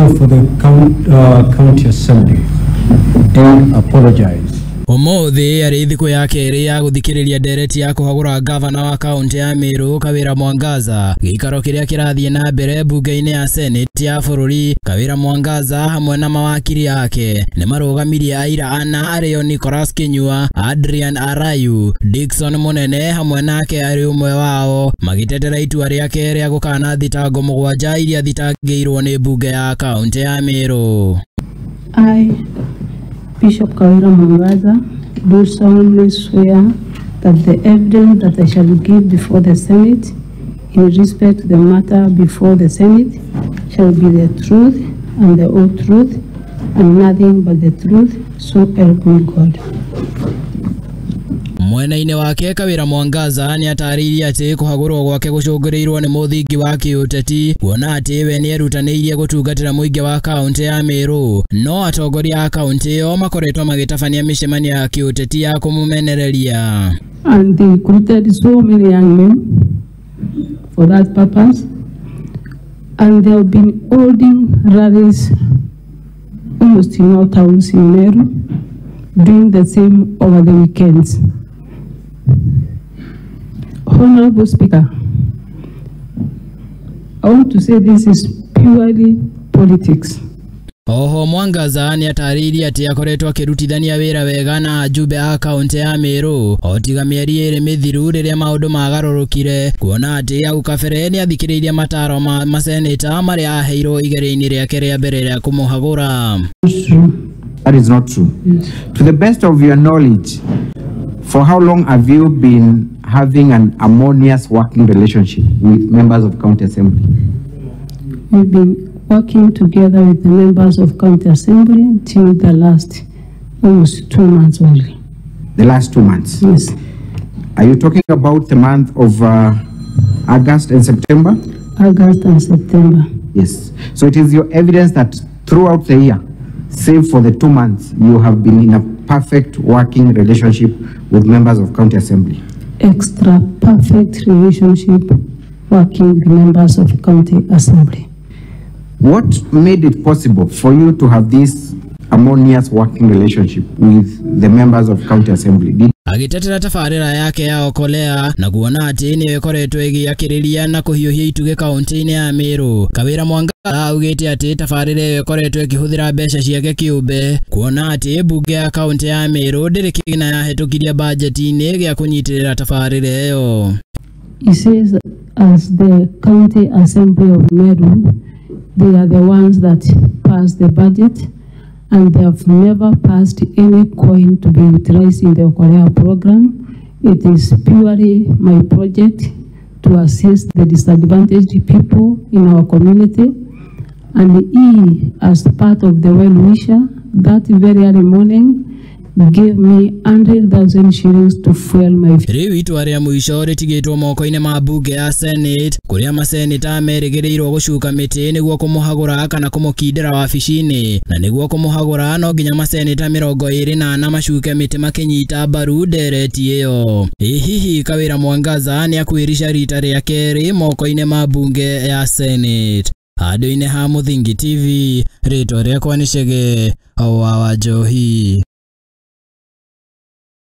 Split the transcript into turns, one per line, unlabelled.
Counsel for the County Assembly did apologize.
Umuthi yarĩ thikũ ya kerĩ ya gũthikĩrĩria ndereti ya kũhagũra gavana wa kaunti ya Meru Kawira Mwangaza gĩikaro kĩrĩa kĩrathiĩ na mbere mbunge-inĩ ya Senate ya bũrũri. Kawira Mwangaza hamwe na mawakiri ake nĩ marũgamirie aira ana arĩo Nicholas Kinyua, Adrian Arayu, Dickson Munene hamwe nake arĩ ũmwe wao magĩtetera itua rĩake rĩa gũkana thitango 7 iria thitangĩirwo nĩ mbunge ya kaunti ya Meru.
I, Bishop Kawira Mwangaza, do solemnly swear that the evidence that I shall give before the Senate in respect to the matter before the Senate shall be the truth and the whole truth and nothing but the truth, so help me God.
Mwena-inĩ wake Kawira Mwangaza nĩ atarĩirie atĩ kũhagũrwo gwake gũcũngĩrĩirwo nĩ mũthingi wa kĩũteti kuona atĩ we nĩerutanĩirie gũtungatĩra mũingĩ wa kaunti ya Meru, no atongoria a kaunti ĩyo makoretwo magĩtabania mĩcemanio ya kĩũteti ya kũmũmenereria.
And they recruited so many young men for that purpose, and they have been holding rallies almost in all towns in Meru, doing the same over the weekends. Honorable Speaker, I want to say this is purely politics.
Oho Mwangaza nĩ atarĩirie atĩ akoretwo akĩrutithania wĩra wega na ajumbe a kaunti ya Meru o tiga mĩeri 2 mĩthiru rĩrĩa maũndũ magarũrũkire, kuona atĩ hau kabere nĩ athikĩrĩirie mataro ma maseneta marĩa aheirwo igeria-inĩ rĩake rĩa mbere rĩa kũmũhagũra.
That is not true.
Yes.
To the best of your knowledge, for how long have you been having an harmonious working relationship with members of County Assembly?
We've been working together with the members of County Assembly till the last almost 2 months only.
The last 2 months?
Yes.
Are you talking about the month of August and September?
August and September.
Yes. So it is your evidence that throughout the year, save for the 2 months, you have been in a perfect working relationship with members of County Assembly.
Extra perfect relationship working with members of County Assembly.
What made it possible for you to have this harmonious working relationship with the members of County Assembly?
Agĩtetera tabarĩra yake ya Okolea na kuona atĩ nĩyo ĩkoretwo ĩgĩakĩrĩria na kũhiũhia itugĩ kaunti-inĩ ya Meru, Kawira Mwangaza augĩte atĩ tabarĩra ĩyo ĩkoretwo ĩkĩhũthĩra mbeca ciake kĩũmbe, kuona atĩ mbunge ya kaunti ya Meru ndĩrĩ kĩgĩna yahĩtũkirie bajeti-inĩ gĩa kũnyitĩrĩra tabarĩra ĩyo.
He says as the County Assembly of Meru, they are the ones that pass the budget, and they have never passed any coin to be utilized in the Okolea program. It is purely my project to assist the disadvantaged people in our community. And he, as part of the well-wisher, that very early morning, gave me 100,000 shillings to fuel my.
Rĩu itua rĩa mũico rĩtigĩtwo moko-inĩ ma mbunge ya Senate kũrĩa maseneta merĩgĩrĩirwo gũcuka mĩtĩ nĩguo kũmũhagũra kana kũmũkindĩra wabici-inĩ, na nĩguo kũmũhagũra no nginya maseneta 24 macuke mĩtĩ makĩnyita mbaru ndereti ĩyo. Ĩ hihi Kawira Mwangaza nĩ akwĩrica rita rĩa kerĩ moko-inĩ ma mbunge ya Senate? Handũ-inĩ ha Mũthingi TV, rĩtwa rĩakwa nĩ Chege wa Wanjohi.